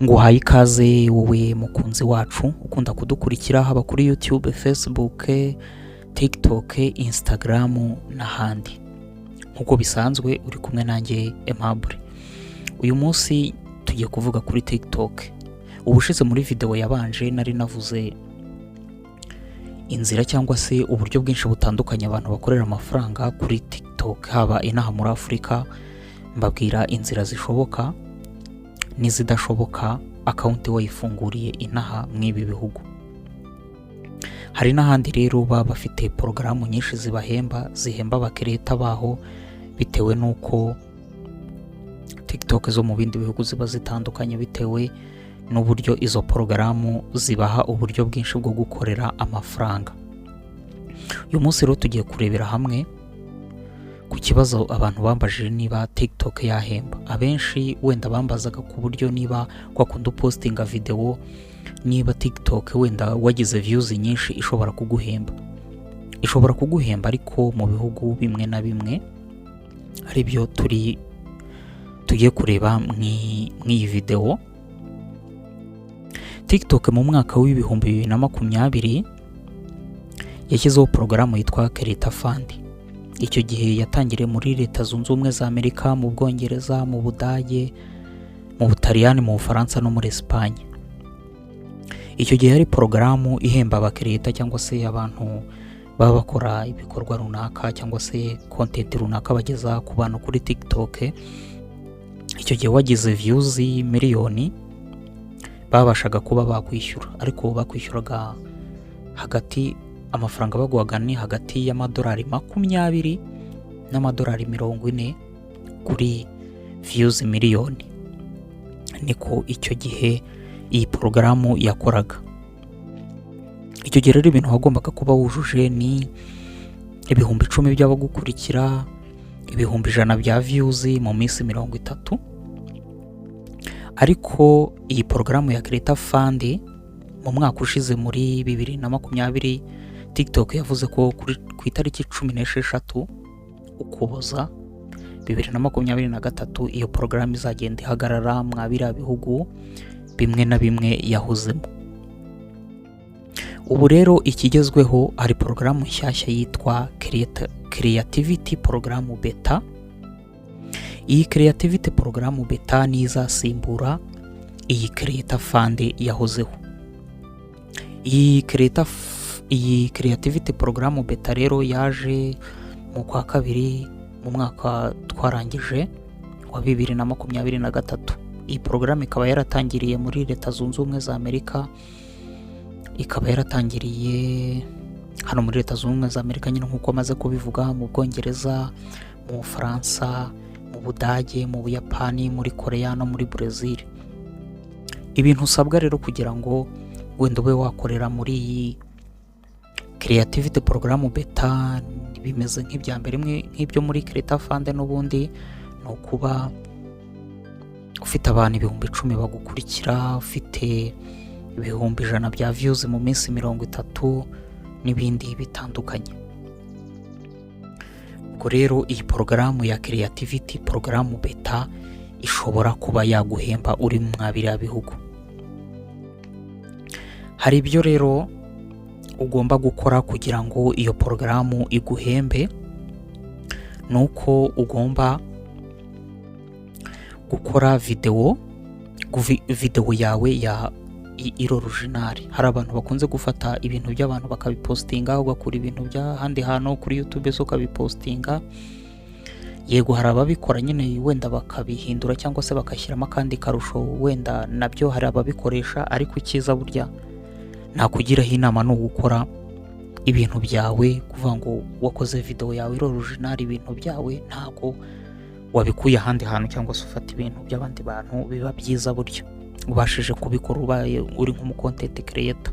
Nguhaye ikaze wowe mukunzi wacu ukunda kudukurikira haba kuri YouTube, Facebook, TikTok, Instagram n'ahandi. Nk'uko bisanzwe uri kumwe nanjye Aimable. Uyu munsi tugiye kuvuga kuri TikTok. Ubushize muri video yabanje nari navuze inzira cyangwa se uburyo bwinshi butandukanye abantu bakorera amafaranga kuri TikTok, haba inaha muri Afurika, mbabwira inzira zishoboka n'izidashoboka account wayifunguriye inaha mw'ibi bihugu. Hari n'ahandi rero baba bafite porogaramu nyinshi zibahemba, zihemba aba creator baho, bitewe n'uko TikTok zo mu bindi bihugu ziba zitandukanye, bitewe n'uburyo izo porogaramu zibaha uburyo bwinshi bwo gukorera amafaranga. Uyu munsi rero tugiye kurebera hamwe ku kibazo abantu bambajije niba TikTok yahemba. Abenshi wenda bambazaga ku buryo niba kwa kundi upostinga videwo, niba TikTok wenda wagize views nyinshi ishobora kuguhemba. Ishobora kuguhemba, ariko mu bihugu bimwe na bimwe, aribyo turi tugiye kureba mw'iyi videwo. TikTok mu mwaka w'2020 yashyizeho porogaramu yitwa Creator Fund. Icyo gihe yatangiriye muri Leta Zunze Ubumwe za Amerika, mu Bwongereza, mu Budage, mu Butaliyani, mu Bufaransa no muri Esipanye. Icyo gihe yari porogaramu ihemba aba creator cyangwa se abantu baba bakora ibikorwa runaka cyangwa se content runaka bageza ku bantu kuri TikTok. Icyo gihe wagize views miliyoni babashaga kuba bakwishyura, ariko bakwishyuraga hagati, amafaranga baguhaga ni hagati y'amadolari 20 n'amadolari 40 kuri views miliyoni. Niko icyo gihe iyi porogaramu yakoraga. Icyo gihe rero ibintu wagombaga kuba wujuje ni 10,000 by'abagukurikira, 100,000 bya views mu minsi 30. Ariko iyi porogaramu ya Creator Fund, mu mwaka ushize muri 2020, TikTok yavuze ko ku itariki 16 Ukuboza 2023 iyo porogaramu izagenda ihagarara mwa biriya bihugu bimwe na bimwe yahozemo. Ubu rero ikigezweho, hari porogaramu nshyashya yitwa Creativity Program Beta. Iyi Creativity Program Beta niyo izasimbura iyi Creator Fund yahozeho. Iyi Creativity Program Beta rero yaje mu kwa kabiri mu mwaka twarangije wa 2023. Iyi porogaramu ikaba yaratangiriye muri Leta Zunze Ubumwe za Amerika, ikaba yaratangiriye hano muri Leta Zunze Ubumwe za Amerika nyine nk'uko amaze kubivuga, mu Bwongereza, mu Bufaransa, mu Budage, mu Buyapani, muri Koreya no muri Brezil. Ibintu usabwa rero kugira ngo wenda ube wakorera muri iyi Creativity Program Beta bimeze nk'ibya mbere, nk'ibyo muri Creator Fund n'ubundi, ni ukuba ufite abantu 10,000 bagukurikira, ufite 100,000 bya views mu minsi 30 n'ibindi bitandukanye. Ubwo rero iyi porogaramu ya Creativity Program Beta ishobora kuba yaguhemba uri mwa biriya bihugu. Hari ibyo rero ugomba gukora kugira ngo iyo porogaramu iguhembe. Ni uko ugomba gukora videwo, videwo yawe ya iri original. Hari abantu bakunze gufata ibintu by'abantu bakabipostinga, ugakura ibintu by'ahandi hantu kuri YouTube so ukabipostinga. Yego, hari ababikora nyine wenda bakabihindura cyangwa se bagashyiramo akandi karusho, wenda nabyo hari ababikoresha, ariko icyiza burya nakugiraho inama ni ugukora ibintu byawe, kuvuga ngo wakoze videwo yawe iri original, ibintu byawe ntabwo wabikuye ahandi hantu cyangwa se ufata ibintu by'abandi bantu. Biba byiza buryo ubashije kubikora ubaye uri nk'umu content creator.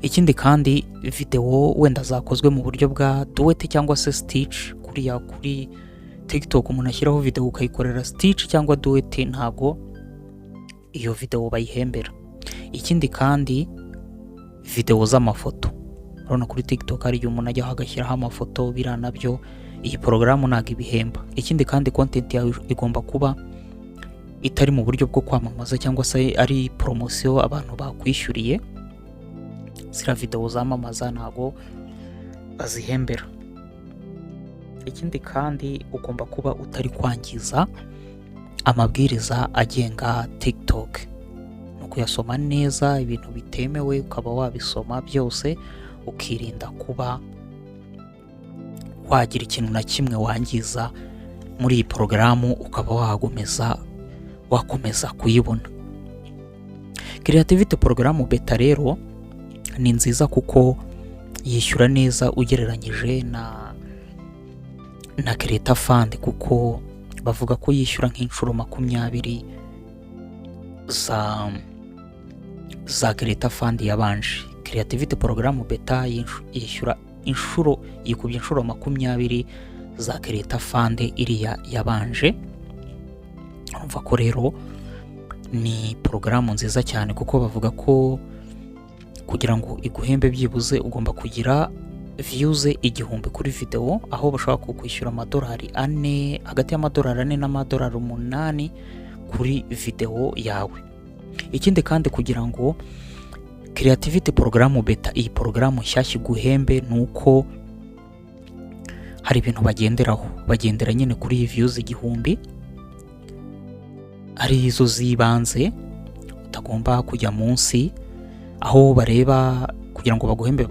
Ikindi kandi, videwo wenda zakozwe mu buryo bwa duet cyangwa se stitch, kuriya kuri TikTok umuntu ashyiraho videwo ukayikorera stitch cyangwa duet, ntago iyo videwo bayihembera. Ikindi kandi, videwo z'amafoto, urabona kuri TikTok hari igihe umuntu ajyaho agashyiraho amafoto, biriya nabyo iyi porogaramu ntabwo ibihemba. Ikindi kandi, content yawe igomba kuba Itari mu buryo bwo kwamamaza cyangwa se ari poromosiyo abantu bakwishyuriye. Ziriya videwo zamamaza ntago bazihembera. Ikindi kandi, ugomba kuba utari kwangiza amabwiriza agenga TikTok, ni ukuyasoma neza. Ibintu bitemewe ukaba wabisoma byose, ukirinda kuba wagira ikintu na kimwe wangiza muri iyi porogaramu, ukaba wakomeza kuyibona. Creativity Program Beta rero ni nziza kuko yishyura neza ugereranyije na Creator Fund, kuko bavuga ko yishyura nk'inshuro 20 za Creator Fund yabanje. Creativity Program Beta yishyura inshuro, yikubye inshuro 20 za Creator Fund iriya yabanje. Urumva ko rero ni porogaramu nziza cyane, kuko bavuga ko kugira ngo iguhembe byibuze ugomba kugira views 1000 kuri videwo, aho bashobora kukwishyura amadolari 4, hagati y'amadolari 4 n'amadolari 8 kuri videwo yawe. Ikindi kandi, kugira ngo Creativity Program Beta, iyi porogaramu nshyashya, iguhembe, ni uko hari ibintu bagenderaho. Bagendera nyine kuri iyi views 1000, ari izo z'ibanze utagomba kujya munsi, aho bareba kugira ngo baguhembe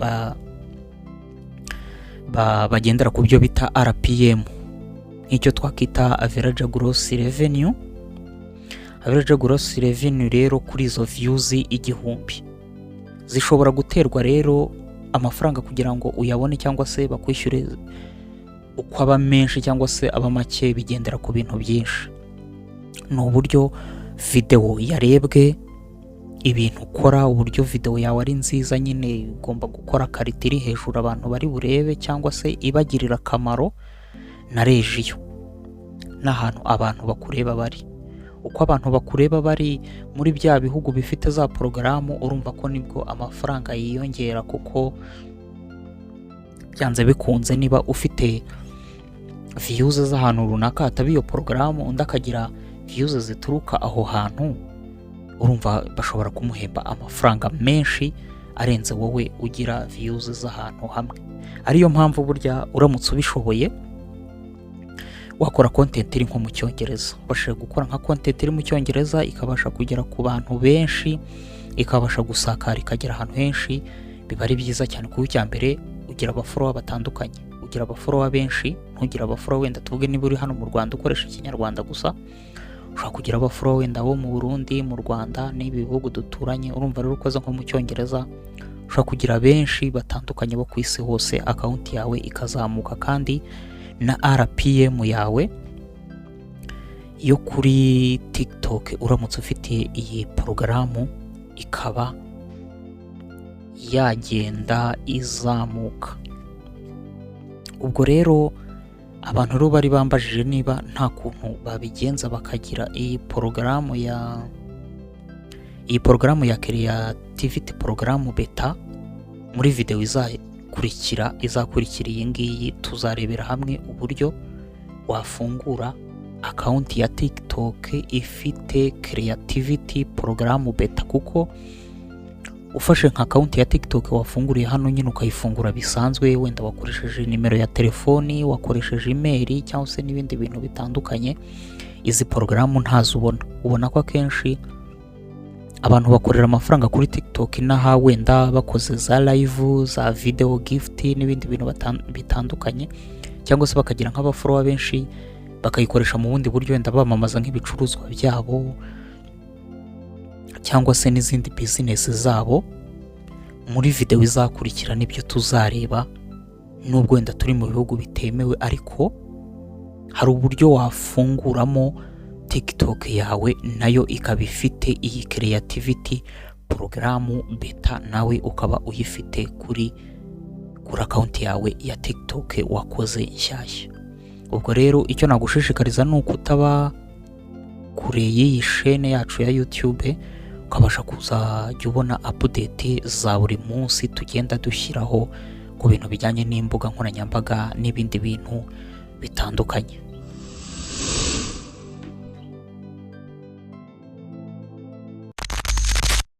bagendera ku byo bita RPM, nk'icyo twakita average gross revenue. Average gross revenue rero kuri izo views 1000 zishobora guterwa rero amafaranga kugira ngo uyabone cyangwa se bakwishyure, uko aba menshi cyangwa se aba make bigendera ku bintu byinshi. Ni uburyo videwo yarebwe, ibintu ukora, uburyo videwo yawe ari nziza nyine, ugomba gukora quality iri hejuru abantu bari burebe cyangwa se ibagirira akamaro, na region, n'ahantu abantu bakureba bari. Uko abantu bakureba bari muri bya bihugu bifite za porogaramu, urumva ko nibwo amafaranga yiyongera, kuko byanze bikunze niba ufite views z'ahantu runaka hataba iyo porogaramu, undi akagira views zituruka aho hantu, urumva bashobora kumuhemba amafaranga menshi arenze wowe ugira views z'ahantu hamwe. Ariyo mpamvu burya uramutse ubishoboye wakora content iri nko mu Cyongereza, ubashije gukora nka content iri mu Cyongereza ikabasha kugera ku bantu benshi, ikabasha gusakara ikagera ahantu henshi, biba ari byiza cyane, kuko icya mbere ugira abafollower batandukanye, ugira abafollower benshi. Ntugira abafollower wenda tuvuge niba uri hano mu Rwanda ukoresha Ikinyarwanda gusa, ushobora kugira abafollower wenda bo mu Burundi, mu Rwanda n'ibi bihugu duturanye. Urumva rero ukoze nko mu Cyongereza ushobora kugira benshi batandukanye bo ku isi hose, account yawe ikazamuka, kandi na RPM yawe yo kuri TikTok, uramutse ufite iyi porogaramu, ikaba yagenda izamuka. Ubwo rero abantu rero bari bambajije niba nta kuntu babigenza bakagira iyi porogaramu ya Creativity Program Beta. Muri videwo izakurikira iyi ngiyi, tuzarebera hamwe uburyo wafungura account ya TikTok ifite Creativity Program Beta, kuko ufashe nka account ya TikTok wafunguriye hano nyine, ukayifungura bisanzwe, wenda wakoresheje nimero ya telefoni, wakoresheje email cyangwa se n'ibindi bintu bitandukanye, izi porogaramu ntazo ubona. Ubona ko akenshi abantu bakorera amafaranga kuri TikTok inaha wenda bakoze za live, za video gift n'ibindi bintu bitandukanye, cyangwa se bakagira nk'abafollower benshi, bakayikoresha mu bundi buryo, wenda bamamaza nk'ibicuruzwa byabo cyangwa se n'izindi bizinesi zabo. Muri videwo izakurikira nibyo tuzareba. Nubwo wenda turi mu bihugu bitemewe, ariko hari uburyo wafunguramo TikTok yawe nayo ikaba ifite iyi Creativity Program Beta, nawe ukaba uyifite kuri account yawe ya TikTok wakoze nshyashya. Ubwo rero icyo nagushishikariza ni uko utaba kure y'iyi shene yacu ya YouTube, ukabasha kuzajya ubona update za buri munsi tugenda dushyiraho ku bintu bijyanye n'imbuga nkoranyambaga n'ibindi bintu bitandukanye.